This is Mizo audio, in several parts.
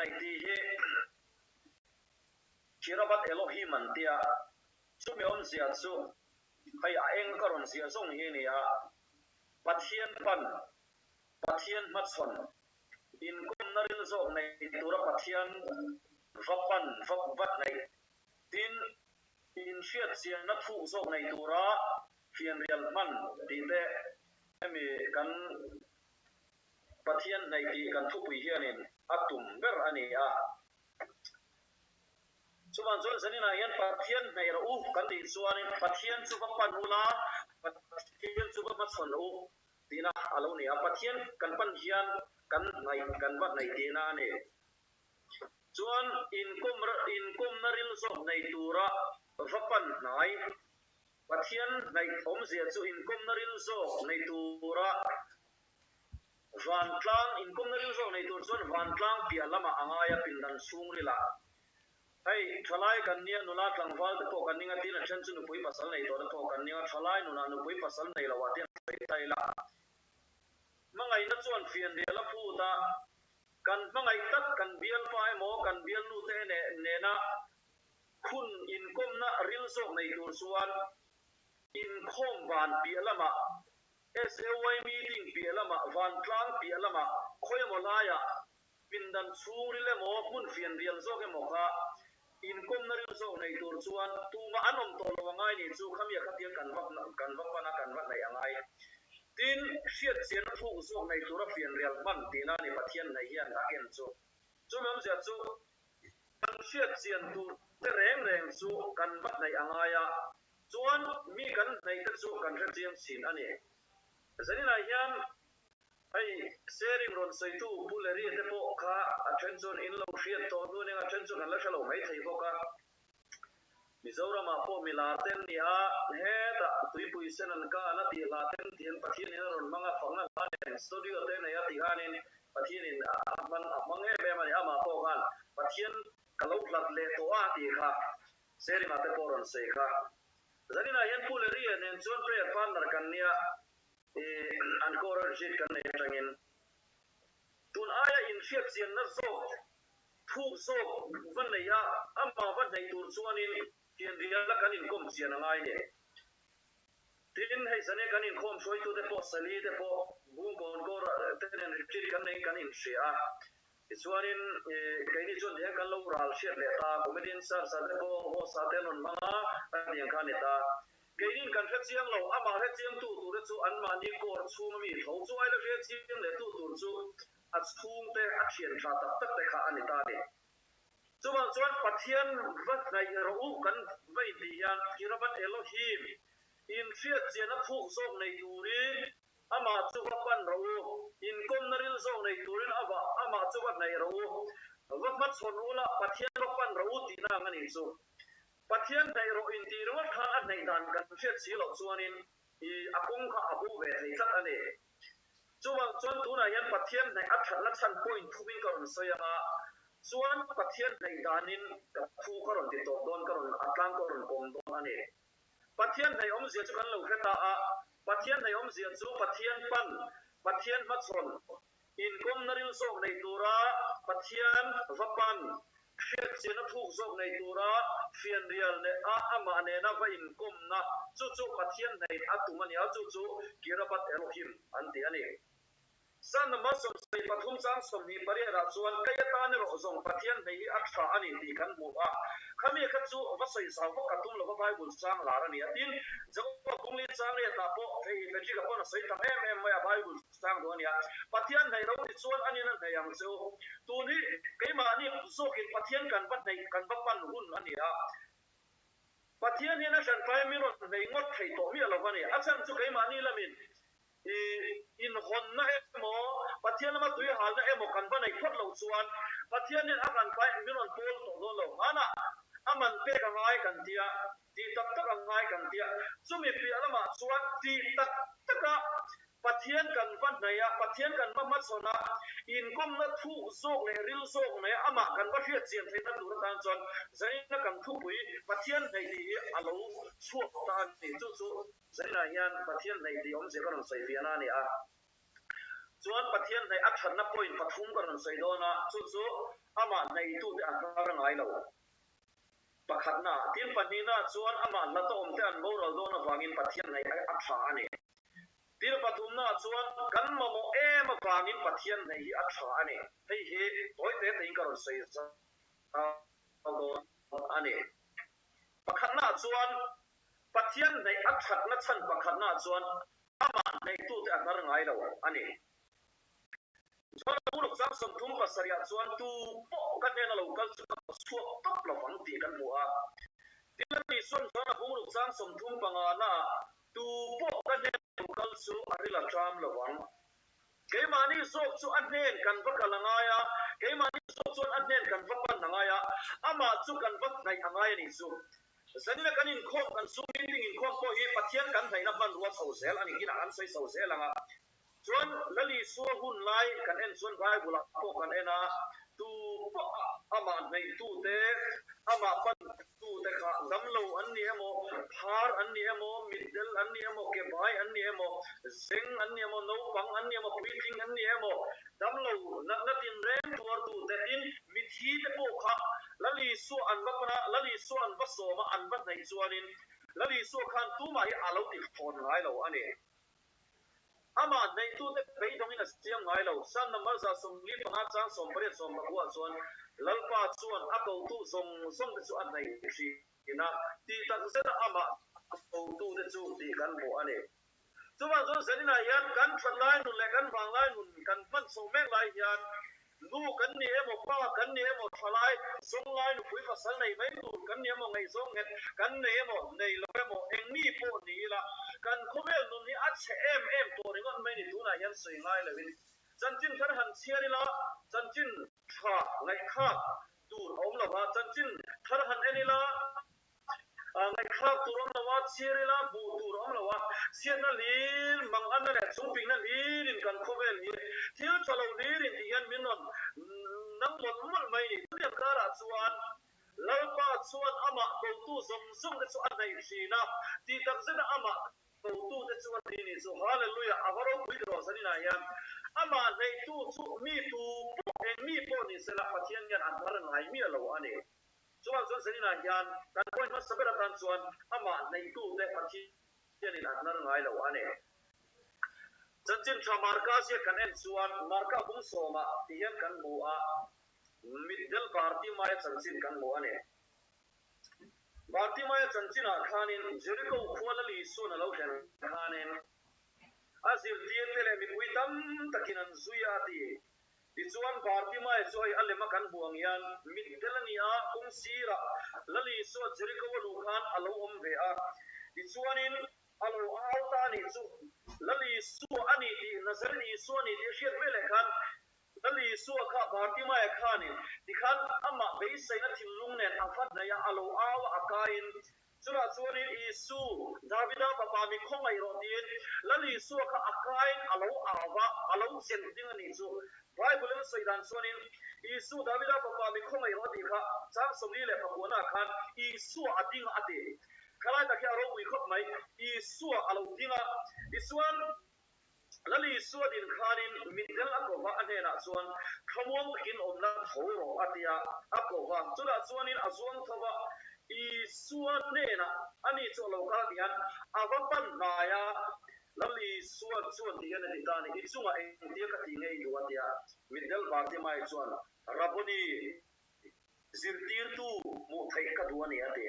hnaih tih hi Kirabat Elohim an tia, chumi awmzia chu hei a eng ka rawn ziah zawng hi a ni a, Pathian pan, Pathian hmachhawn, inkawmna ril zawk nei tura Pathian va pan va va hnaih, tin, inhriatchianna thuk zawk nei tura fianrial hman tih te hemi kan Pathian hnaih tih kan thupui hianin a tum ber a ni a. Chuvang chuan zaninah hian Pathian hnaih rawh u kan tih chuanin Pathian chu va pan ula, Pathian chu va hmachhawn rawh u tihna a lo ni a. Pathian kan pan hian kan hnaih, kan va hnaih tihna a ni. Chuan inkawm, inkawmna ril zawk nei tura va pan hnai, Pathian hnaih awmzia chu inkawmna ril zawk nei tura Vantlang, inkawmna ril zawk nei tur chuan vantlang piah lamah a ngai a, pindan chhungrilah. Hei, thalai kan nia, nula tlangval te pawh kan ning a, tin a then chu nupui pasal nei tawh te pawh kan ning a, thalai nunah nupui pasal nei loh ah te an sawi ta ila. Hmangaihna chuan fianrial a phut a, kan hmangaih tak kan bialpa emaw kan bialnu te nena hun inkawmna ril zawk nei tur chuan inkhawm van piah lamah SAY meeting piah lamah, vantlang piah lamah, khawi emaw laiah, pindan chhungril emaw, hmun fianrial zawk emaw kha inkawmna ril zawk nei tur chuan tumah an awm tawh lo a ngai nih chu khamia khatiang kan va kan va pan a, kan va hnaih a ngai. Tin, hriatchianna thluk zawk nei tura fianrial hman tihna a ni Pathian hnaih hian a ken chu. Chumi awmzia chu kan hriatchian tur te reng reng chu kan va hnaih a ngai a, Chuan mi kan hnaih te chu kan hre chiang thin a ni. Zaninah hian hei sharing rawn sawitu Pu Larry te pawh kha a then chuan in lo hriat tawh hnu nen a then chu kan la hre lo mai thei bawk a. Mizoramah pawh mi lar ten ni a, hetah tuipui sen an kan a tih hla ten tihian Pathianin a rawn hmang a, fakna hla nen studio te nei a tih khanin Pathianin a hman a hmang em em a ni. Amah pawh khan Pathian ka lo hlat leh tawh a tih kha Serima te pawh rawn sawi kha. Zaninah hian Pu Larry-a nen chuan prayer partner kan nia i an choral retreat kan neih atangin tun aia inhriat chianna zawk thuk zawk va nei a, amah va hnaih tur chuanin fianriala kan inkawm chian a ngai ni. Tin, hei zane kan inkhawm hruaitute pawh Sally te pawh Bungkawn choral te nen retreat kan neiin kan inhria a. Tichuanin, keini chuan tihian kan lo ral hriat leh ta, comedian search ah te pawh host ah te an rawn hmang a, a tiang kha a ni ta. Keinin kan hre chiang lo, amah hre chiang tu tur te chu anmahni court chhunga mi tho chu aila hre chiang leh tu tur chu a chhungte, a thian tha tak tak te kha a ni ta a ni. Chuvang chuan Pathian va hnaih rawh u kan va intih hian Kirabat Elohim inhriat chianna thuk zawk nei turin Amah chu va pan rawh u, inkawmna ril zawk nei turin a va, amah chu va hnaih rawh u. Va hmachhawn ula, Pathian va pan rawh u tihna ang a nih chu. Pathian hnaih rawh intih ringawt khan a hnaih dan kan hriat si loh chuanin i a kawng kha a bo ve thei tlat a ni. Chuvang chuan tunah hian Pathian hnaih a thatna chhan point thumin ka rawn sawi ang a, chuan Pathian hnaih danin ka thu ka rawn ti tawp dawn, ka rawn a tlang ka rawn kawm dawn a ni. Pathian hnaih awmzia chu kan lo hre ta a, Pathian hnaih awmzia chu Pathian pan, Pathian hmachhawn, inkawmna ril zawk nei tura Pathian va pan, hriatchianna thuk zawk nei tura fianrial leh a amah nena va inkawmna, chu chu Pathian hnaih a tum a ni a, chu chu Kirabat Elohim an ti a ni. San number 73 chang 28 ah chuan kei atan erawh zawng Pathian hmei hi a tha a ni tih kan hmu a. Khami kha chu va sawi zau vak ka tum lova Bible chang lar a ni a. Tin, Jakoba kungli chang riatah pawh hei hi Patrick-a pawn a sawi tam em em mai a, Bible chang duh a nia. Pathian hnaih ro ti chuan a nin a hnaih ang che u. Tun hi keimahni zawkin Pathian kan va hnaih kan va pan hun a ni a. Pathian hian a hran tlai min rawn hnaih ngawt thei tawh miah lo va ni. A chhan chu keimahni lamin I inhawnna emaw, Pathian lama tui halna emaw kan va neih phawt loh chuan Pathian hian a hran pai min rawn pawl tawh dawn lo. Hmanah a man pek a ngai kan tia, tih tak tak a ngai kan tia. Chumi piah lamah chuan tih tak taka Pathian kan va hnaih a, Pathian kan va hmachhawn a, inkawmna thuh zawk leh ril zawk mai amah kan va hriatchian theihna tur atan chuan zaina kan thupui Pathian hnaih tih hi a lo chhuak ta a ni. Chu chu Zainah hian Pathian hnaih tih awmzia ka rawn sawi fiahna a ni a. Chuan Pathian hnaih a thatna point pathum ka rawn sawi dawn a, chu chu amah hnaitute a hnar ngai lo. Pakhatna, tin pahnihna chuan amah hlata awmte an boral dawn avangin Pathian hnaih a tha a ni. Tin pathumna chuan kan mamawh em avangin Pathian hnaih hi a tha a ni. Hei hi tawi te tein ka rawn sawi zau dawn a ni. Pakhatna chuan Pathian hnaih a thatna chhan pakhatna chuan amah hnaihtute a hnar ngai lo a ni. Chuan a Uluk chang 37 ah chuan tu pawh ka hnena lo kal chu ka chhuak tawp lo vang tih kan hmu a. Tin a ni chuan chuan a Uluk chang 35 naah tu pawh ka hnena lo kal chu a ril a ṭam lo vang. Keimahni zawk chu a hnen kan va kal a ngai a, keimahni zawk chuan a hnen kan va pan a ngai a, amah chu kan va hnaih a ngai a nih chu. Zanina kan inkhawm kan Zoom meeting inkhawm pawh hi Pathian kan hnaihna hmanrua chho zel a ni kinah kan sawi chho zel ang a. Chuan Lal Isua hun lai kan en chuan Bible ah pawh kan en a, tu pawh amah hnaihtute, amah pantute kha damlo an ni emaw, phar an ni emaw, mitdel an ni emaw, kebai an ni emaw, zeng an ni emaw, naupang an ni emaw, puitling an ni emaw, damlo natna tinreng tuartute tin mithi te pawh kha Lal Isua an va pan a, Lal Isua an va sawm a, an va hnaih chuanin Lal Isua khan tumah hi a lo ti thawn ngai lo a ni. Amah hnaihtute beidawngin a siam ngai lo. Psalm number 145 chang 18 19 ah chuan Lalpa chuan a kotu zawng zawng te chu a hnaih thin a, tih tak zeta amah kotute chu tih kan hmu a ni. Chuvang chuan zaninah hian kan that lai nun leh kan vang lai nun kan hman chho mek lai hian Nu kan ni emaw, pa kan ni emaw, thalai zawng lai nupui pasal nei mai tur kan ni emaw, ngaihzawng nghet kan nei emaw, nei lo emaw, eng mi pawh ni ila, kan khawvel nun hi a chhe em em tawh ringawt mai ni tunah hian sawi ngai loin chanchin thar han chhiar ila, chanchin tha ngaihthlak tur a awm lo va, chanchin thar han en ila, Ngaihthlak tur awm lo a, chhiar ila hmuh tur awm lo a, chhiatna hlir, manganna leh chungpingna hlirin kan khawvel hi thil tha lo hlirin tih hian min rawn nang mawlh mawlh mai ni. Chutiang karah chuan Lalpa chuan amah kotu zawng zawng te chu a hnaih thin a, tih tak zeta amah kotu te chu a ni ni chu. Hallelujah! A va ropui tawh zaninah hian amah hnaihtu chu mi tu pawh eng mi pawh ni sela Pathian hian a hnar ngai miah lo a ni. Chuan chuan Zaninah hian kan point hmasa ber atan chuan amah neihtute Pathianin a hnar ngai lo a ni. Chanchin tha Marka ziak kan en chuan Marka bung sawmah ti hian kan hmu a, mitdel Bartimaia chanchin kan hmu a ni. Bartimaia chanchinah khanin Jeriko khua Lal Isuan a lo thlen khanin a zirtirte leh mipui tam takin an zui a ti. Tichuan, Bartimae chu hei a lem a kan hmuh ang hian mitdel a ni a, kawng sirah Lal Isua Jeriko a luh khan a lo awm ve a. Tichuanin, a lo au ta a nih chu Lal Isua a ni tih, Nazareth Isua a ni tih a hriat veleh khan Lal Isua kha Bartimae khanin tikhan amah beiseina thinlung nen a va hnaih a, a lo au a, a kaiin Chutah chuanin Isu, Davida fapa mi khawngaih rawh tiin Lal Isua kha a kain a lo au va, a lo chelh ding a nih chu. Bible-in a sawi dan chuanin Isu, Davida fapa mi khawngaih rawh a tih kha chang 49 ah khan Isua a ding a ti. Khalai tak hi a ropui khawp mai. Isua a lo ding a, tichuan Lal Isua din khanin mitdel a ko va, a hnenah chuan, Thlamuang takin awmna tho rawh, a ti a, a ko va. Chutah chuanin a zuang tho va, Isua hnenah ani chu a lo kal tihian a va pan hnai a. Lal Isua chuan tihian a ti ta a ni, I chungah engtia ka ti ngei duh a ti a. Mitdel Bartimai chuan, Rabboni, zirtirtu hmuh theih ka duh a ni, a ti.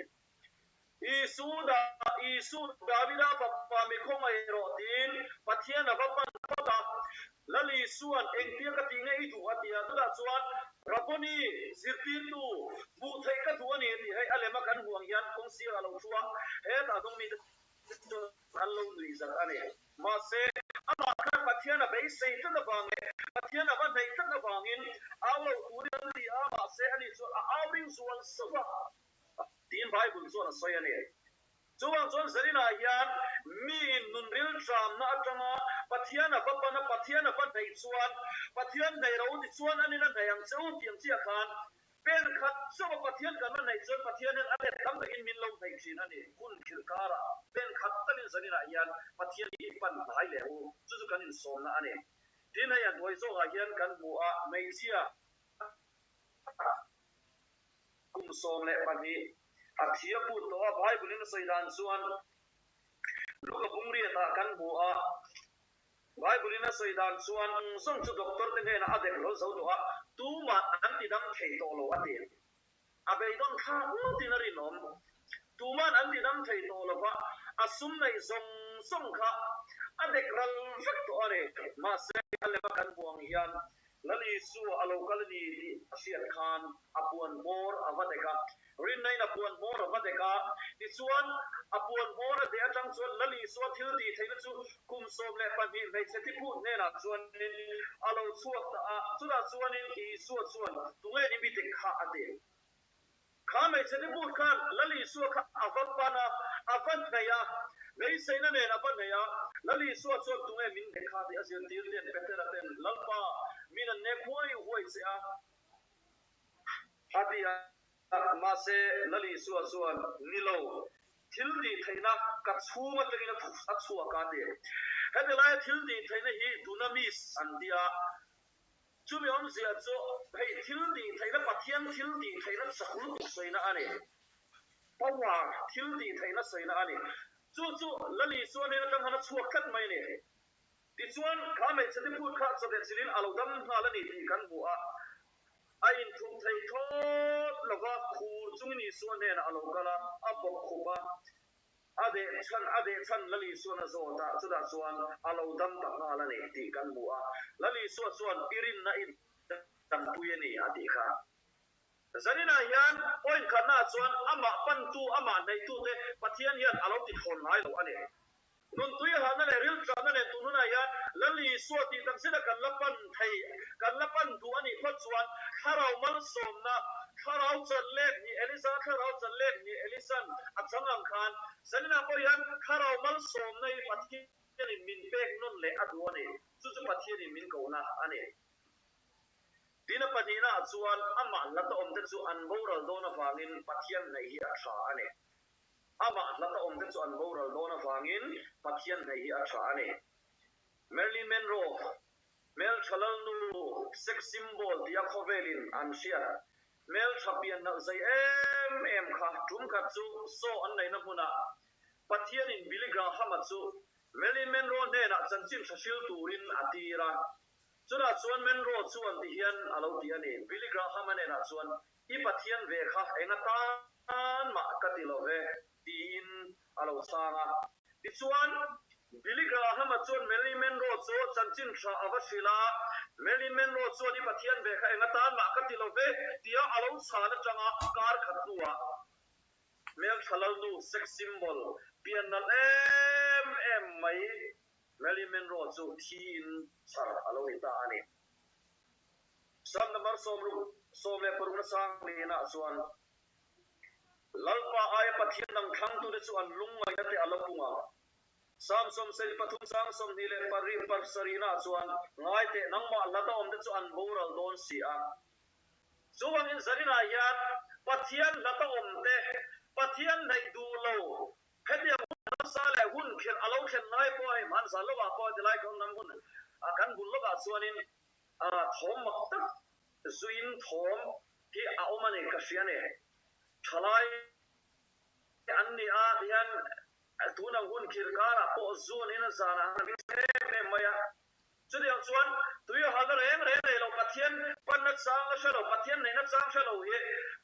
Isu da, Isu Davida fapa mi khawngaih rawh tiin Pathian a va pan phawt a. Lal Isua'n engtia ka tih nge i duh a ti a, chutah chuan Rabboni, zirtirtu, hmuh theih ka duh a ni a ti. Hei a lema kan hmuh ang hian kawng sirah lo thu a, hetah hnung mite chuan an lo nuih zat a ni. Mahse, amah khan Pathian a beisei tlat avang leh Pathian a va hnaih tlat avangin au lo turin an ti a, mahse ani chuan a au ring zual sauh a. Tiin Bible chuan a sawi a ni. Chuvang chuan Zaninah hian miin nunril tramna atanga Pathian a va pan a, Pathian a va hnaih chuan, Pathian hnaih ro ti chuan anin a hnaih ang che u tih ang chiah khan pen khat chauh a Pathian kan va hnaih chuan Pathian hian a let tam takin min lo hnaih thin a ni. Hun khirh karah pen khat talin Zaninah hian Pathian hi i pan hnai leh u. Chu chu kan insawmna a ni. Tin, hei a hnuai zawkah hian kan hmu a, hmeichhia kum 12 a thi a put tawh a, Bible-in a sawi dan chuan Luka bungriatah kan hmu a, Bible-in a sawi dan chuan eng zawng chu doctor te hnenah a dek hlawl zo tawh a, tumah an ti dam thei tawh lo a ti. A beidawn thlak ngawtin a rinawm. Tuman an ti dam thei tawh lo va, a sum neih zawng zawng kha a dek ral vek tawh a ni. Mahse, a lema kan hmu ang hian Lal Isua a lo kal a ni tih a hriat khan a puan hmawr a va dek a. Rinnain a puan hmawr a va dek a. Tichuan, a puan hmawr a deh atang chuan Lal Isua thil tih theihna chu kum 12 hmeichhe thiphut hnenah chuanin a lo chhuak ta a. Chutah chuanin Isua chuan, Tunge ni mi dek kha? a ti. Kha hmeichhe thiphut khan Lal Isua kha a va pan a, a va hnaih a. Beiseina nen a va hnaih a. Lal Isua chuan, Tunge min dek kha? tih a zirtir ten Petera ten, Lalpa, min an nek huai huai che a. A ti a, mahse Lal Isua chuan, Ni lo, thil tih theihna ka chhung atangin a chhuak a ti. Heti laia thil tih theihna hi dunamis an ti a, chumi awmzia chu hei thil tih theihna Pathian thil tih theihna chak lutuk sawina a ni. Power, thil tih theihna sawina a ni. Chu chu Lal Isua hnen atang khan a chhuak tlat mai a ni. Tichuan, kha hmeichhe te phut kha chawhmeh chilhin a lo dam nghal a ni tih kan hmu a. A inthup thei thlawt lo va, khur chungin Isua hnenah a lo kal a, a bawk khup a. A deh chhan, a deh chhan Lal Isuan a zawt a, chutah chuan a lo dam ta nghal a ni tih kan hmu a. Lal Isua chuan, I rinna i dampui a ni, a tih kha. Zaninah hian point khatnaah chuan amah pantu, amah hneitute Pathian hian a lo ti thawn ngai lo a ni. Nuntui halna leh riltlanna nen tun hunah hian Lal Isua tih tak zeta kan la pan thei, kan la pan duh a nih phawt chuan thlarau malsawmna, thlarau chanlet ni Elisa, thlarau chanlet ni Elisan a chang ang khan zaninah pawh hian thlarau malsawmna hi Pathianin min pek nawn leh a duh a ni. Chu chu Pathianin min kohna a ni. Tin a pahnihnaah chuan amah hlata awmte chu an boral dawn avangin Pathian hnaih hi a tha a ni. Amah hlata awmte chu an boral dawn avangin Pathian hnaih hi a tha a ni. Marilyn Monroe, hmeltha lalnu, sex symbol tia khawvelin an hriat, hmeltha pian nalh zei em em kha tum khat chu saw an neihna hmunah Pathianin Billy Graham-a chu Marilyn Monroe hnenah chanchin tha hril turin a tir a. Chutah chuan Monroe chuan ti hian a lo ti a ni, Billy Graham-a hnenah chuan, I Pathian ve kha eng atan mah ka ti lo ve, tiin a lo chhang a. Tichuan, Billy Graham-a chuan Marilyn Monroe chu chanchin tha a va hrilh a, Marilyn Monroe chuan I Pathian ve kha eng atan mah ka ti lo ve, tia a lo chhan atanga kar khat hnuah hmeltha lalnu, sex symbol, pian nalh em em mai Marilyn Monroe chu thiin chhar a lo ni ta a ni. Psalm number 66 na sang lianah chuan, Lalpa aia Pathian dang thlangtute chu an lungngaihna te a la pung ang. Psalm 73 sang 27 naah chuan, Ngai teh, nangmah hlata awmte chu an boral dawn si a. Chuvangin zaninah hian Pathian hlata awmte, Pathian hnaih duh lo, Hetiang hun nasa leh hun khirh a lo thlen ngai pawh hei hmanzan lawkah pawh tilai khawn ram hun kan bul lawkah chuanin thawm mak tak zuin thawm hi a awm a ni ka hria a ni. Thalai an ni a tihian tunang hun khirh karah pawh zuan in a zanah han ring em em mai a. Chutiang chuan tui a halna reng reng nei lo Pathian panna chang la hre lo, Pathian neihna chang hre lo hi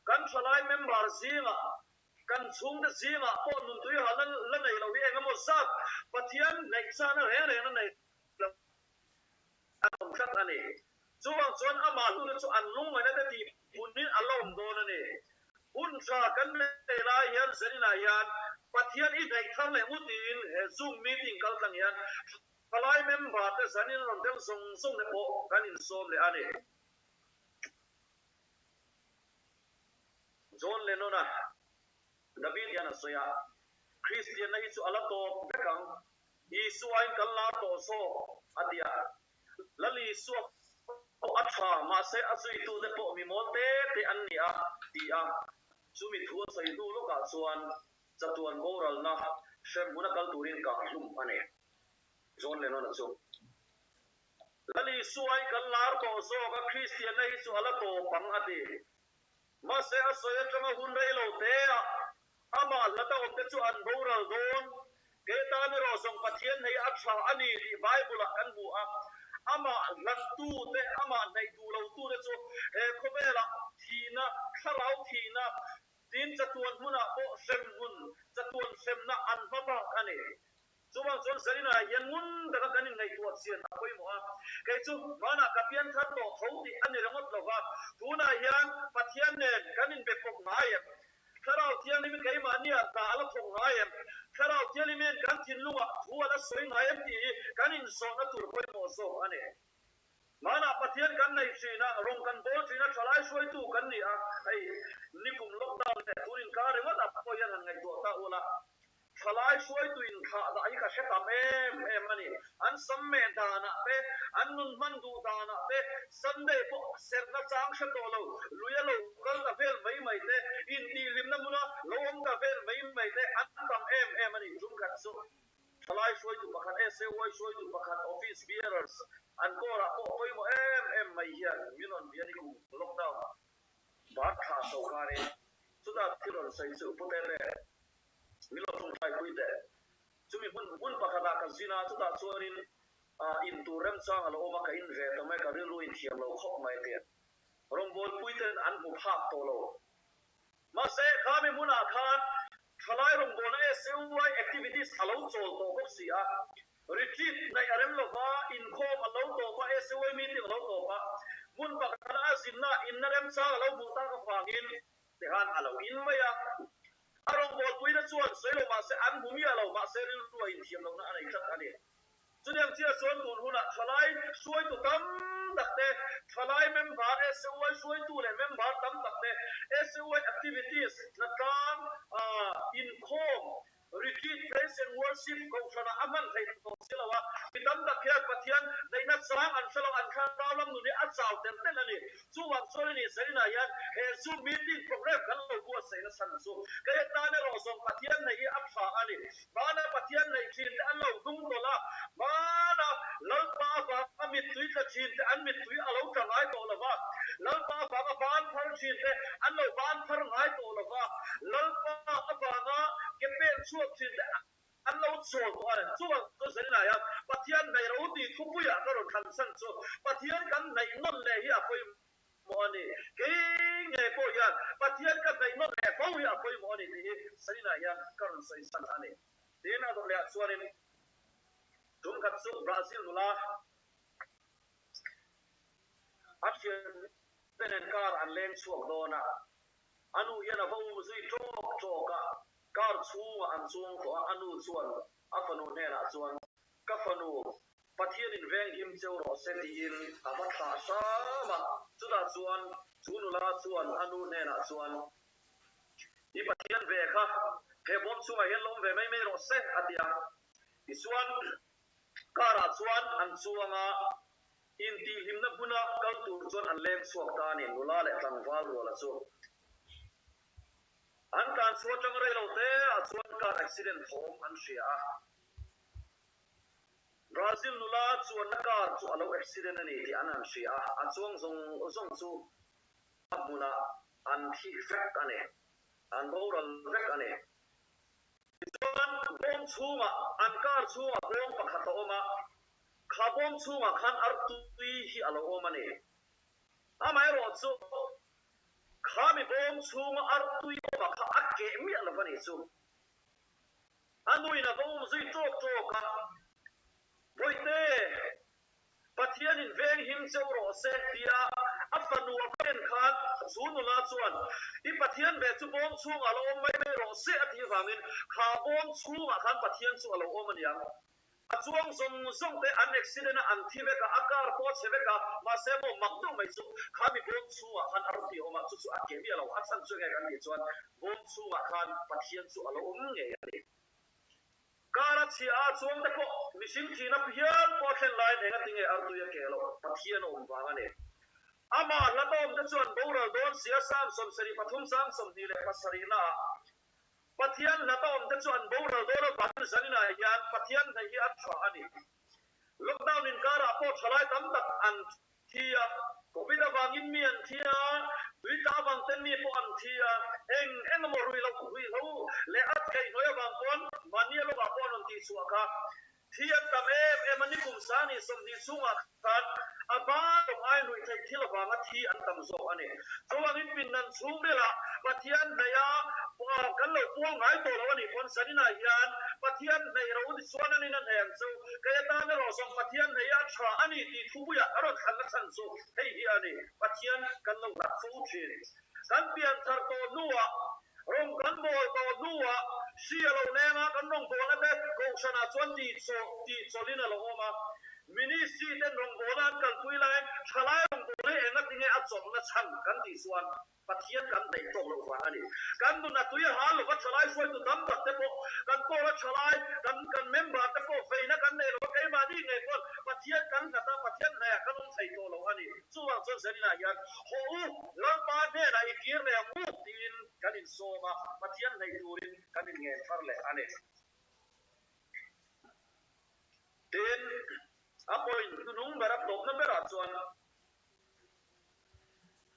kan thalai member zingah Kan chhungte zingah pawh nuntui halna la nei lo hi eng emaw zat Pathian hnaih chahna reng reng la nei lo an awm tlat a ni. Chuvang chuan amah hlute chu an lungngaihna te tih punin a la awm dawn a ni. Hun tha kan nei lai hian zaninah hian Pathian i hnaih thar leh ngutin he Zoom meeting kal tlang hian thalai member te zanin rawn tel zawng zawng te pawh kan insawm leh a ni. John Lennon-a David hian a sawi a, Kristianna hi chu a la tawp vek ang, Isua in kan lar tawh zawk, a ti a. Lal Isua pawh a tha, mahse a zuitute pawh mi mawl te te an ni a, ti a. Chumi thu a sawi hnu lawkah chuan chatuan boralna hremhmun a kal turin kah hlum a ni. John Lennon-a chu. Lal Isua hi kan lar tawh zawk a, Kristianna hi chu a la tawp ang a ti. Mahse a sawi atanga hun rei lo te a, amah hlata awmte chu an boral dawn. Kei tan erawh zawng Pathian hei a tha a ni tih Bible-ah kan hmu a. Amah hlattute, amah hnaih duh lotute chu he khawvelah thihna, thlarau thihna, tin chatuan hmunah pawh hremhmun, chatuan hremna an hma bak a ni. Chuvang chuan Zarina hian ngun taka kan inngaihtuah chian a pawimawh a, kei chu hmanah ka pian thar tawh tho tih a ni ringawt lo va, tunah hian Pathian nen kan inbe pawp ngai em? Thlarau Thianghlimin keimahnia hna a la thawk ngai em? Thlarau Thianghlimin kan thinlungah thu a la sawi ngai em tih hi kan inzawhna tur pawimawh zawk a ni. Hmanah Pathian kan nei thin a, rawng kan bawl thin a, thalai hruaitu kan ni a, hei nikum lockdown leh tun inkar ringawt ah pawh hian han ngaihtuah ta ula, thalai hruaitu inthlah dah hi ka hre tam em em a ni. An sam meh danah te, an nun hman duh danah te, Sunday pawh serhna chang hre tawh lo, lui a lo kal ta vel mai mai te, intihhlimna hmuna lo awm ta vel mai mai te an tam em em a ni. Tumkhat chu. Thalai hruaitu pakhat, SAY hruaitu pakhat, Office Bearers an kawrah pawh pawimawh em em mai hian min rawn bia ni kum lockdown bar thla sawrkarin chutah thil rawn sawi chu Pu Tete min lo tawngtai pui teh. Chumi hmun hmun pakhatah ka zin a, chutah chuanin in tur remchang a lo awm a, ka in ve ta mai, ka rilru in thiam lo khawp mai tia rawngbawlpui ten an hmu phak tawh lo. Mahse, khami hmunah khan thalai rawngbawlna SUI activities a lo chawl tawh bawk si a, retreat neih a rem lova, inkhawm a lo tawp a, SUI meeting a lo tawp a, hmun pakhatah a zinna inna remchang a lo hmuh tak avangin tikhan a lo in mai a. A rawngbawlpuina chuan sawi lo mahse an hmu miah lo, mahse rilru a inthiam lohna a nei tlat a ni. Chutiang chiah chuan tun hunah thalai hruaitu tam tak te, thalai member SUI hruaitu leh member tam tak te, SUI activities, hnatlang, inkhawm, retreat, praise and worship kohhranah a hman theih tawh si lo a, mi tam tak hian Pathian neihna chang an hre lo, an thlarau lam nun hi a chau tel tel a ni. Chuvang chuan i nih Zarina hian he Zoom meeting program kan lo buatsaih nasa na chu kei atan erawh zawng Pathian neih hi a tha a ni. Hmana Pathian neih thin te an lo hnung tawlh a, hmana Lalpa avanga mittui tla thin te an mittui a lo tla ngai tawh lo va, Lalpa avanga ban phar thin te an lo ban phar ngai tawh lo va, Lalpa avanga ke pen chhuak thin te An lo chawl tawh a, chuvang chu Zaninai a Pathian hnaih ro tih thupuiah ka rawn thlan chhan chu Pathian kan hnaih nawn leh hi a pawimawh a ni. Kei nge pawh hian Pathian ka hnaih nawn leh fo hi a pawimawh a ni tih hi Zaninai hian ka rawn sawi chhan a ni. Tin, a dawt lehah chuanin tum khat chu Brazil nula a thiante nen car an leng chhuak dawn a, a nu hian a va um zui tawk tawk a, Car chhungah an chuang tawh a, a nu chuan a fanu hnenah chuan, Ka fanu, Pathianin venghim cheu rawh se tiin a va thlah hram a. Chutah chuan chu nula chuan a nu hnenah chuan, I Pathian ve kha he bawm chhungah hian lawm ve mai mai rawh se, a ti a. Tichuan, car-ah chuan an chuang a, intihhlimna hmuna kal tur chuan an leng chhuak ta a ni, nula leh tlangval ruala chu. An tlan chhuah atang rei lo te ah chuan car accident thawm an hria a. Brazil nula chuanna car chu a lo accident a ni tih an han hria a, a chuang zawng zawng chu a hmunah an thi vek a ni, an boral vek a ni. Tichuan bawm chhungah, an car chhungah bawm pakhat a awm a, kha bawm chhungah khan artui hi a lo awm a ni. Amaherawhchu, Kha mi bawm chhunga artui awma kha a keh miah lo a nih chu. A nuin a va um zui tawk tawk a, Bawihte, Pathianin veng him cheu rawh se tia a fanu a va en khan chu nula chuan, I Pathian ve chu bawm chhungah lo awm mai mai rawh se a tih vangin kha bawm chhungah khan Pathian chu a lo awm a niang. A chuang zawng zawng te an accident a an thi vek a, a car pawh a chhe vek a, mahse maw mak deuh mai chu kha mi bawm chhungah khan a rawn ti awm a, chu chu a ke miah lo, a chhan chu enge kan tih chuan bawm chhungah khan Pathian chu a lo awm ngei a ni. Car a chhia a chuang te pawh mihring thihna hial pawh a thlen laiin enga tinge artui a ke loh, Pathian a awm vang a ni. Amah hlatawm te chuan boral dawn sia Psalm 73 chang 27 naah Pathian hlata awmte chu an boral dawn avangin zaninah hian Pathian hnaih hi a tha a ni. Lockdown inkarah pawh thalai tam tak an thi a, Covid avangin mi an thi a, tuitla avang ten mi pawh an thi a, eng eng emaw ruih loh ruihhlo leh a theihhnawih avang pawn mahni a lawkah pawh an rawn tihchhuah kha. Thi an tam em em a, nikum sani 20 chhungah khan a hma lawng aiin ruih theih thil avanga thi an tam zawk a ni. Chuvangin pindan chhungrilah Pathian hneih a kan lo puang ngai tawh lo a nih pawn zaninah hian Pathian hneih ro ni chuan anin a hneih ang chu. Kei atan erawh zawng Pathian hneih a tha a ni tih thupuiah a rawn thlanna chhan chu hei hi a ni. Pathian kan lo hlat fo thin. Kan pian thar tawh hnuah, rawng kan bawl tawh hnuah hri a lo leng a, kan rawngbawlna te Kohhranah chuan tihchawlhin a lo awm a. Ministry ten rawngbawlna an kalpui laiin thalai rawngbawlna hi engatinge a chawlhna chhan kan tih chuan Pathian kan neih tawk loh vang a ni. Kan nun a tui a hal lova thalai hruaitu tam tak te pawh kan pawla thalai kan kan member te pawh veina kan nei lova keimahni ngei pawn Pathian kan nghat a, Pathian hnaiah kan awm thei tawh lo a ni. Chuvang chuan Zaninah hian haw u, Lalpa hnenah i kir leh ang u tiin kan insawm a, Pathian hneih turin kan inngen thar leh a ni. Tin, a point hnuhnung ber a tawpna berah chuan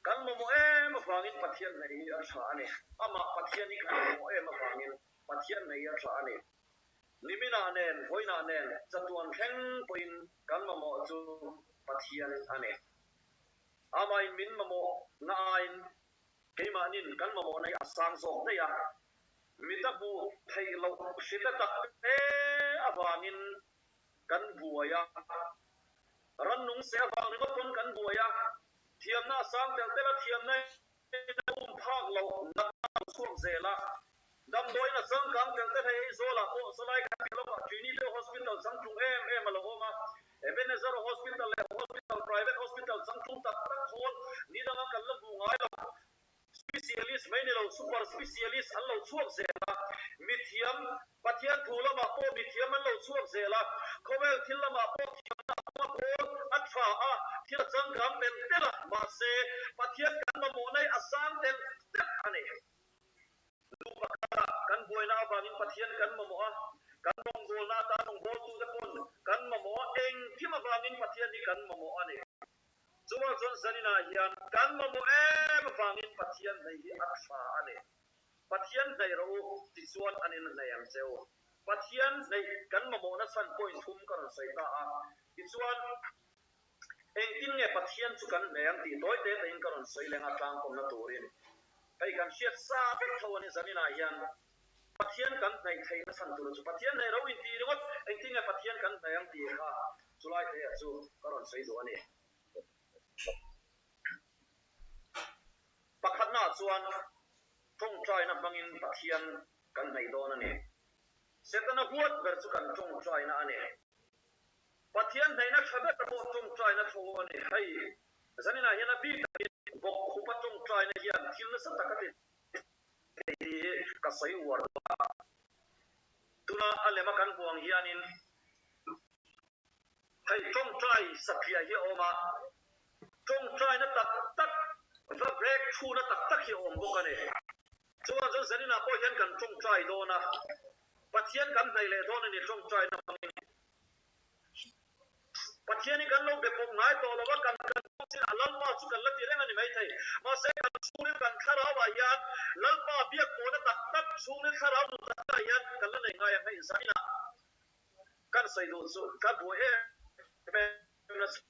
kan mamawh em avangin Pathian hneih hi a tha a ni. Amah Pathian hi kan mamawh em avangin Pathian hneih hi a tha a ni. Niminah nen, vawiinah nen, chatuan thleng pawhin kan mamawh chu Pathian a ni. Amahin min mamawh na aiin keimahnin kan mamawhna hi a sang zawk daih a. Mita hmuh theih loh hrita tak te avangin kan buai a. Rannung se avang ringawt pawn kan buai a. Thiamna a sang telh telh a, thiamna in a um phak loh natna a lo chhuak zel a. Damdawiin a changkang telh telh hei Aizawlah pawh sawlai kan ti lawkah Trinity Hospital changtlung em em a lo awm a. Ebenezer Hospital leh Hospital Private Hospital changtlung tak tak khawl ni danga kan la hmuh ngai lo. Specialist mai ni lo, super specialist an lo chhuak zel a, mithiam, Pathian thu lamah pawh mithiam an lo chhuak zel a, khawvel thil lamah pawh thiamna a awm a, kawl a tha a, thil a changkang telh telh a, mahse, Pathian kan mamawh na hi a sang telh telh a ni. Nu pakhatah kan buaina avangin Pathian kan mamawh a, kan rawngbawlna atan rawngbawltute pawn kan mamawh a, engkim avangin Pathian hi kan mamawh a ni. Chuvang chuan zaninah hian kan mamawh em avangin Pathian hnaih hi a tha a ni. Pathian hnaih rawh u tichuan an in hnaih ang che u. Pathian hnaih kan mamawhna chhan point thum ka rawn sawi ta a. Tichuan engtin nge Pathian chu kan hnaih ang tih tawi te tein ka rawn sawi leng a tlangkawmna turin. Hei kan hriat sa vek tho a ni zaninah hian Pathian kan hnaih theihna chhan tur chu Pathian hnaih ro in tih ringawt engtin nge Pathian kan hnaih ang tih kha Chulai theia chu ka rawn sawi duh a ni. Pakhatnaah chuan tawngtaina hmangin Pathian kan hnaih dawn a ni. Setana huat ber chu kan tawngtaina a ni. Pathian hnaihna tha ber pawh tawngtaina tho a ni. Hei zaninah hian a bik takin bawkkhupa tawngtaina hian thil nasa tak a ti thei tih hi ka sawi uar dawn a. Tuna a lema kan hmuh ang hianin Hei tawngtai satliah hi a awm a, tawngtaina tak tak va break thuna tak tak hi a awm bawk a ni. Chuvang chuan zaninah pawh hian kan tawngtai dawn a, Pathian kan hnaih leh dawn a ni tawngtaina hmangin. Pathian hi kan lo be pawp ngai tawh lo a, kan kan tawngchin a Lalpa chu kan la ti reng a ni maithei. Mahse kan chhungril kan thlarauah hian Lalpa biak pawhna tak tak chhungril thlarau nun tak takah hian kan la nei ngai ang hei zaninah. Kan sawi duh chu ka buai em em nasa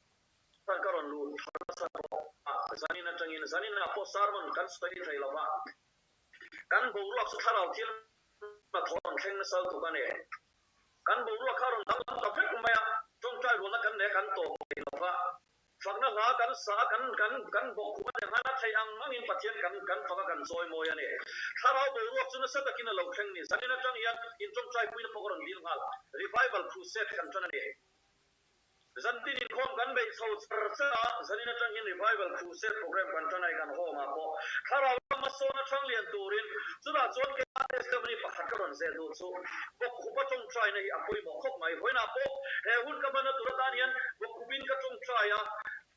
ka rawn lut thar nasa tawh a, zanin atangin zaninah pawh sermon kan sawi thei lo va, kan boruak chu thlarau thil hnathawh rawn thleng nasa lutuk a ni. Kan boruak kha rawn danglam ta vek mai a, tawngtai rualna kan nei a kan tawp thei lo va, Fakna hla kan sa a, kan kan kan bawk khum a ni hman a, theih ang angin Pathian kan kan fak a, kan chawi mawi a ni. Thlarau boruak chu nasa takin a lo thleng ni. Zanin atang hian intawngtai puina pawh ka rawn dil nghal. Revival Crusade kan tan a ni. Zantin inkhawm kan beih chho char char a, zanin atang hian Revival Crusade program kan tan a, kan home ah pawh thlarau lama sawn a thang lian turin chutah chuan keimah testimony pakhat ka rawn zeh duh chu Bawkkhupa tawngtaina hi a pawimawh khawp mai. Vawiinah pawh he hun ka hmanna tur atan hian Bawkkhupin ka tawngtai a,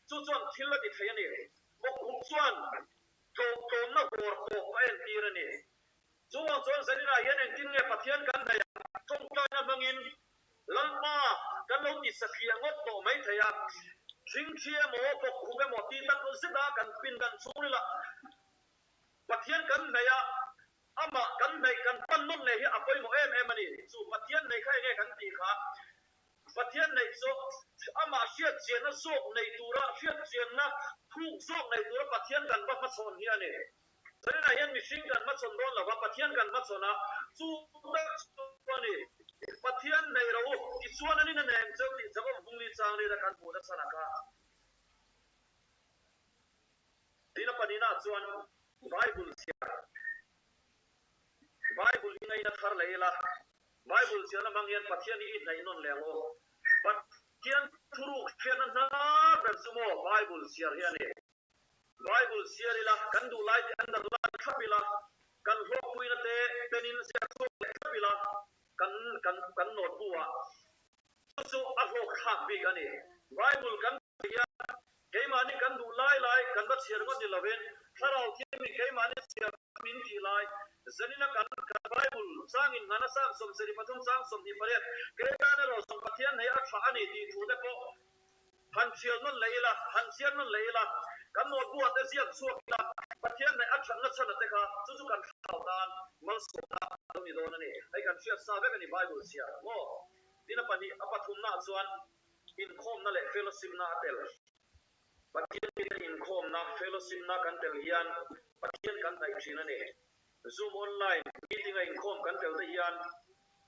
chu chuan thil a ti thei a ni. Bawkkhup chuan tlawmna vawr tawp a entir a ni. Chuvang chuan zaninah hian engtin nge Pathian kan hnaih a, tawngtaina hmangin. Lalpa, kan lo ti satliah ngawt tawh mai thei a, thingthi emaw, bawkkhup emaw ti tak zeta kan pindan chhungrila Pathian kan hnaih a, amah kan hnaih kan pan nawn leh hi a pawimawh em em a ni. Chu Pathian hnaih kha enge kan tih kha? Pathian hnaih chu amah hriatchianna zawk nei tura, hriatchianna thuk zawk nei tura Pathian kan va hmachhawn hi a ni. Zaninah hian mihring kan hmachhawn dawn lo va, Pathian kan hmachhawn a, chu tak chu a ni. Pathian hnaih ro u, tichuan an in a nem cheu tih Jakob Vungli chang lira kan hmuh nasa nak a. Tin a pahnihna chuan Bible chhiar, Bible hi ngaina thar leh ila, Bible chhiarna hmang hian Pathian hi i hnaih nawn leh ang u. Pathian thuruk hriatna hnar ber chu maw Bible chhiar hi a ni. Bible chhiar ila, kan duh lai te underline thlap ila, kan hlawkpuina te pen in ziak chhuak leh thlap ila, kan kan kan note bu ah chu chu a hlawk thlak bik a ni. Bible kan hian keimahni kan duh lai lai kan va chhiar ngawt ni lovin Thlarau Thianghlim keimahni chhiar min tih lai zanina kan kan Bible changin nghana sang 73 chang 28 kei tan erawh zawng Pathian hei a tha a ni tih thu te pawh han thial nawn leh ila, han chhiar nawn leh ila, kan notebook ah te ziak chhuak ila, Pathian hei a thatna chhan a te kha chu chu kan thlarau tan malsawmna a lo ni dawn a ni. Hei kan hriat sa vek a ni Bible chhiar maw? Tin a pahnih a pathumnaah chuan Inkhawmna leh fellowship-na a tel. Pathian mite inkhawmna, fellowship-na kan tel hian Pathian kan hnaih thin a ni. Zoom online meeting-a inkhawm kan tel te hian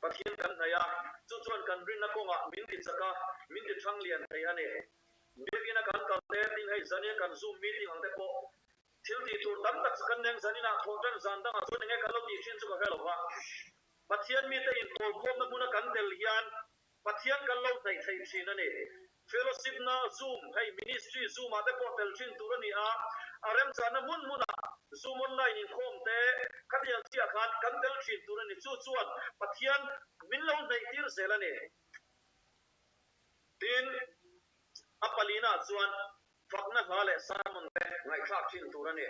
Pathian kan hnaih a, chu chuan kan rinna kawngah min ti chak a, min ti thang lian thei a ni. Biakina kan kal te, tin hei zania kan Zoom meeting ang te pawh thil tih tur tam tak chu kan neng zaninah thawh tan zan dangah chuan enge kan lo tih thin chu ka hre lo va. Pathian mite inpawlkhawmna hmuna kan tel hian Pathian kan lo hnaih thei thin a ni. Fellowship na Zoom, hei ministry Zoom ah te pawh tel thin tur a ni a, a remchahna hmun hmunah Zoom online inkhawm te khatiang chiah khan kan tel thin tur a ni. Chu chuan Pathian min lo hnaih tir zel a ni. Tin, a palina chuan fakna hla leh sermon te ngaihthlak thin tur a ni.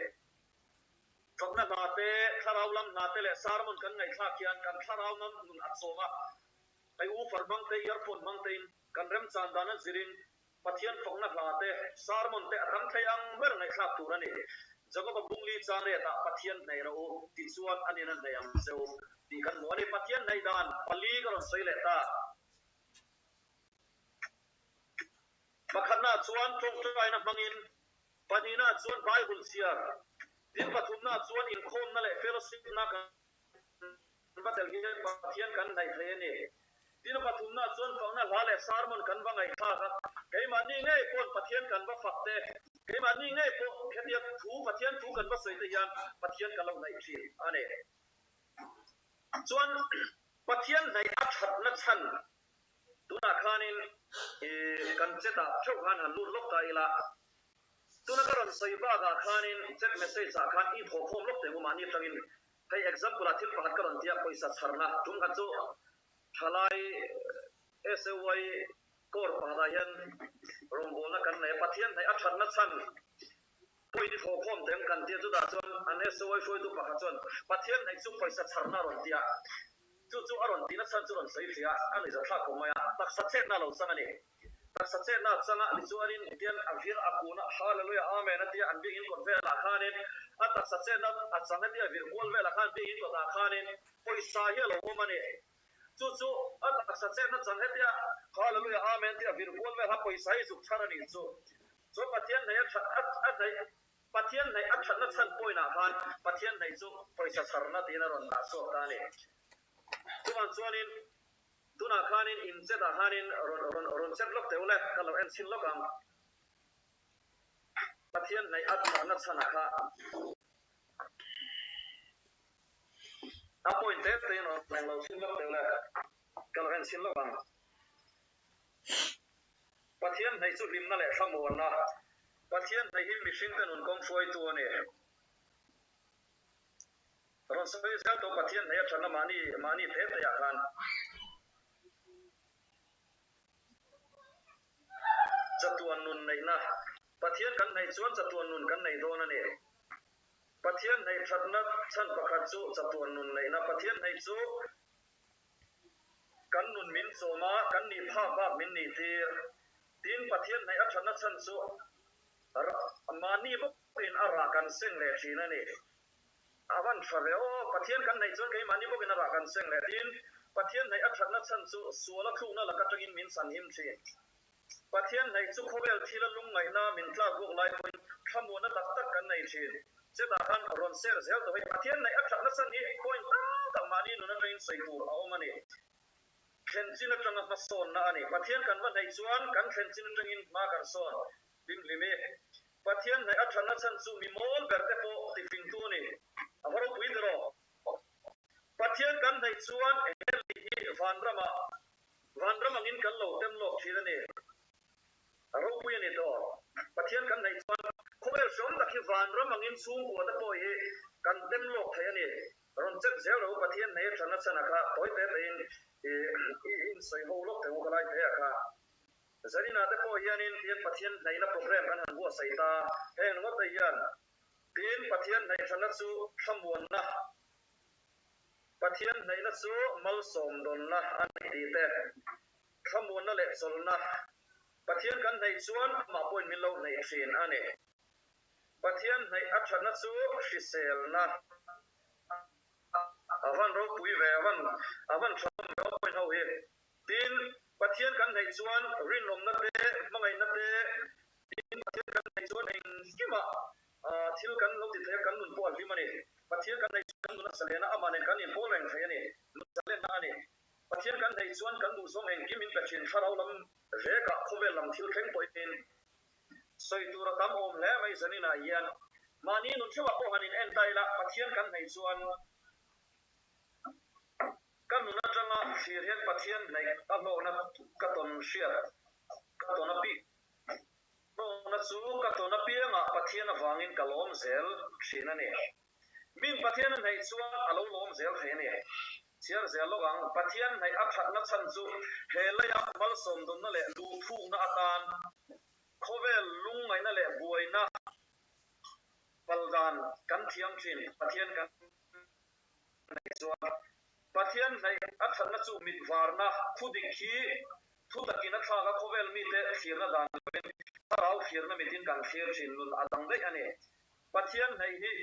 Fakna hla te, thlarau lam hla te leh sermon kan ngaihthlak hian kan thlarau nun a chawm a, Hei u far hmang te, earphone hmang tein kan remchan dan a zirin Pathian fakna hla te, sermon te a tam thei ang ber ngaihthlak tur a ni. Jakoba bungli chang retah Pathian hnaih rawh u tih chuan a nin a hnaih ang che u tih kan hmu a ni. Pathian hnaih dan pali ka rawn sawi leh ta. Pakhatnaah chuan tawngtaina hmangin, pahnihnaah chuan Bible chhiar, tin pathumnaah chuan inkhawmna leh fellowship-na kan Kan va tel hian Pathian kan hnaih thei a ni. Tin a pathumna chuan fakna hla leh sermon kan va ngaihthlak a, keimahni ngei paw'n Pathian kan va fak te, keimahni ngei pawh hetia thu Pathian thu kan va sawi te hian Pathian kan lo hnaih thin a ni. Chuan Pathian hnaih a thatna chhan tunah khanin kan chet ah theuh khan han lut lawk ta ila, tuna ka rawn sawi bakah khanin chat message ah khan i thawhkhawm lawk teh mahni atangin Hei example ah thil pakhat ka rawn ti a, pawisa chharna tum khat chu thalai SAY core pakhatah hian rawngbawlna kan nei a, Pathian hnaih a thatna chhan point i thawhkhawm teh ang kan ti a, chutah chuan an SAY hruaitu pakhat chuan Pathian hnaih chu pawisa chharna a rawn ti a, chu chu a rawn tihna chhan chu rawn sawi fiah a, a nuihzathlak khawp mai a, taksa chetna a lo chang a ni. Taksa chetna changa tichuanin tian a vir a kun a, Hallelujah Amen a tia an biakinn kawt velah khanin a taksa chetna a chang hetia vir kual velah khan biakinn kawtah khanin pawisa hi a lo awm a ni. Chu chu a taksa chetna chang hetia Hallelujah Amen tia vir kual vel kha pawisa hi zuk chhar a nih chu. Chuan Pathian hnaih a that a hnaih Pathian hnaih a thatna chhan point ah khan Pathian hnaih chu pawisa chharna tiin a rawn dah chhuak ta a ni. Chuvang chuanin Tunah khanin in chet ah khanin rawn rawn rawn chet lawk teh ule, ka lo en chhin lawk ang. Pathian hnaih a chahna chhan a kha. A point te te in rawn eng lo chhin lawk teh ule, ka lo en chhin lawk ang. Pathian hnaih chu hlimna leh thlamuanna. Pathian hnaih hi mihringte nun kawng hruaitu a ni. Rawn sawi zel tawh Pathian hnaih a thatna mahni mahni te te ah khan chatuan nun neihna Pathian kan hnaih chuan chatuan nun kan nei dawn a ni. Pathian hnaih thatna chhan pakhat chu chatuan nun neihna Pathian hnaih chu. Kan nun min chawm a, kan nih phak bak min nih tir. Tin, Pathian hnaih a thatna chhan chu mahni bawkin a rah kan seng leh thin a ni. A van tha ve aw, Pathian kan hnaih chuan keimahni bawkin a rah kan seng leh. Tin, Pathian hnaih a thatna chhan chu sual a thlukna laka tangin min chhanhim thin. Pathian hnaih chu khawvel thila lungngaihna min tlak bawk lai pawhin thlamuanna tak tak kan nei thin. Chetah khan rawn ser zel tawh hi Pathian hnaih a thatna chhan hi point tam tak mahni nun atangin sawi tur a awm a ni. Thlen chin atanga hmasawnna a ni. Pathian kan va hnaih chuan kan thlen chin atangin hma kan sawn hlim hlim e. Pathian hnaih a thatna chhan chu mi mawl ber te pawh tifingtu a ni. A va ropui ta rawh. Pathian kan hnaih chuan heli hi vanramah Vanram angin kan lo tem lawk thin a ni. A ropui a ni tawh. Pathian kan hnaih chuan khawvel hrawm tak hi vanram angin chhungkua te pawh hi kan tem lawk thei a ni. Rawn chet zel lo Pathian hnaih a than a chhan a kha tawi te tein i insawi ho lawk thei u ka lai thei a kha. Zarina te pawh hianin tian Pathian hnaihna program kan han buatsaih ta. Heng ringawt te hian tin Pathian hnaih thanna chu thlamuanna Pathian hnaihna chu malsawm dawnna a ni tih te, thlamuanna leh chawlhna Pathian kan hnaih chuan amah pawhin min lo hnaih thin a ni. Pathian hnaih a thatna chu hriselna a van ropui ve, a van a van tha hlawm ve aw point ho hi. Tin, Pathian kan hnaih chuan rinawmna te, hmangaihna te, tin Pathian kan hnaih chuan engkimah thil kan lo ti thei a, kan nun pawh a hlim a ni. Pathian kan hnaih chuan kan nun a zalen a, amah nen kan inpawl reng thei a ni. Nun zalenna a ni. Pathian kan hnaih chuan kan duhzawng engkim min pe thin, thlarau lam vekah khawvel lam thil thleng pawhin sawi tur a tam awm hle mai zaninah hian. Mahni nun theuhah pawh han in en ta ila, Pathian kan hnaih chuan ka nun atanga thlir hian Pathian hnaih a hlawkna ka tawn hriat ka tawn a pih. Hlawkna chu ka tawn apiangah Pathian avangin ka lawm zel thin a ni. Min Pathian a hnaih chuan a lo lawm zel thei a ni. Chhiar zel lawk ang, Pathian hnaih a thatna chhan chu he leia malsawmdawnna leh luhthukna atan khawvel lungngaihna leh buaina paldan kan thiam thin. Pathian kan hnaih chuan Pathian hnaih a thatna chu mit varna thu dik hi thu takin a thlak a, khawvel mite thlirna dan lovin thlarau thlirna mitin kan thlir thin nun a dang daih a ni. Pathian hnaih hi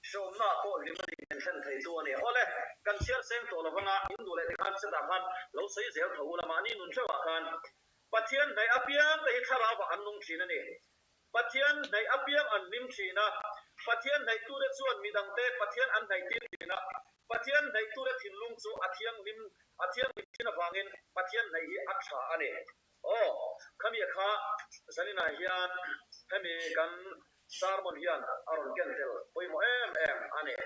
hreawmnaah pawh hlim a nih min thlen theitu a ni. Awle, kan chhiar seng tawh lovanga in duh leh tikhan chetah khan lo sawi zel tho ula mahni nun hreuhah khan Pathian hnaih apiang te hi thlarauah an nung thin a ni. Pathian hnaih apiang an hlim thin a, Pathian hnaihtute chuan midangte Pathian an hnaihtir thin a, Pathian hnaihtute thinlung chu a thianghlim a thianghlim thin avangin Pathian hnaih hi a tha a ni. Aw, khami kha zaninah hian hemi kan sermon hian a rawn ken tel pawimawh em em a ni.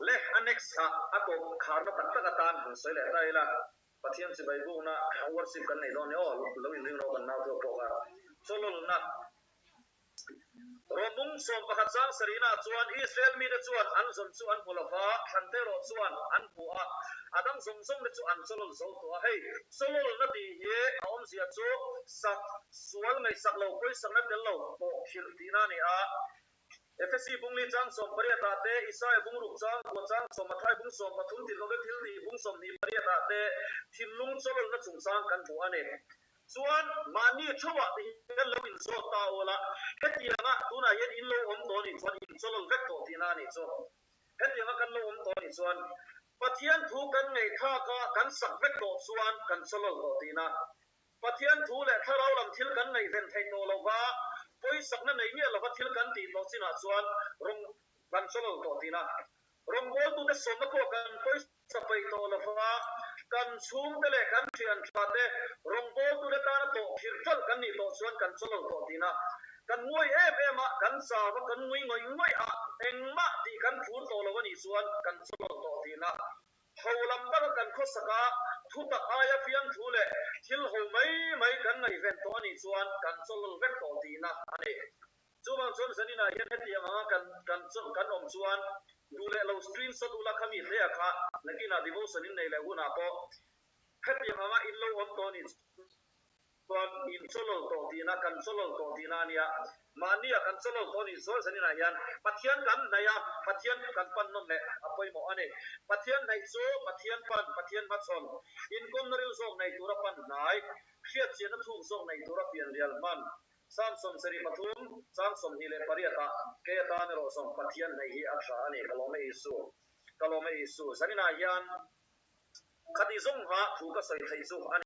Le, a next ah a tawp kharna tak tak atan han sawi leh ta ila. Pathian chibai bukna worship kan nei dawn ni aw, lo inring rawh kan nau theuh pawh kha. Chawlawlna Romung 11 chang sarihna chuan Israel mite chuan an zawn chu an hmu lo va, thlante erawh chuan an hmu a, a dang zawng zawng te chu an chawlawl zo tawh a. Hei chawlawlna tih hi a awmzia chu sak, sual, ngaihsak lo, pawisakna tel lo pawh hrilh tihna a ni a. Efesi bung li chang 18 ah te, Isaia bung ruk chang kua chang sawm Mathai bung 13 tirh lohna thil tih bung 28 ah te thinlung chawlawlna chungchang kan hmu a ni. Chuan mahni theuhah te hian lo inzawt ta awl a, hetianga tunah hian in lo awm tawh anih chuan in chawlawl vek tawh tihna a nih chu. Hetianga kan lo awm tawh anih chuan Pathian thu kan ngaihthlak a, kan sak vek tawh chuan kan chawlawl tawh tihna. Pathian thu leh thlarau lam thil kan ngaihven theih tawh lo va, pawisakna nei miah lova thil kan tih tawh chinah chuan rawng kan chawlawl tawh tihna. Rawngbawltute sawmna pawh kan pawisa peih tawh lo va, kan chhungte leh kan thian tha te rawngbawltute tana tawh khirh ṭalh kan nih tawh chuan kan chawlawl tawh tihna. Kan nguai em em a, kan chau a, kan ngui ngawih ngawih a, engmah tih kan phur tawh lo a nih chuan kan chawlawl tawh tihna. Ho lam taka kan khawsak a, thutak aia fiamthu leh thil ho mai mai kan ngaihven tawh a nih chuan kan chawlawl vek tawh tihna a ni. Chuvang chuan zaninah hian hetiang anga kan kan kan awm chuan duh leh lo screenshot ula khami hle a kha nakinah devotion in nei leh hunah pawh hetiang anga in lo awm tawh a nih Chuan in chawlawl tawh tihna, kan chawlawl tawh tihna a nia. Mahnia kan chawlawl tawh nih chuan zaninah hian Pathian kan hnaih a, Pathian kan pan nawn leh a pawimawh a ni. Pathian hnaih chu Pathian pan, Pathian hmachhawn, inkawmna ril zawk nei tura pan hnai, hriatchianna thuk zawk nei tura pianrial hman. Psalm 73, chang 28 ah kei atan erawh zawng Pathian hnaih hi a tha a ni. Ka lawm e Isu. Ka lawm e Isu. Zaninah hian khati zawng ha thu ka sawi theih chu a ni.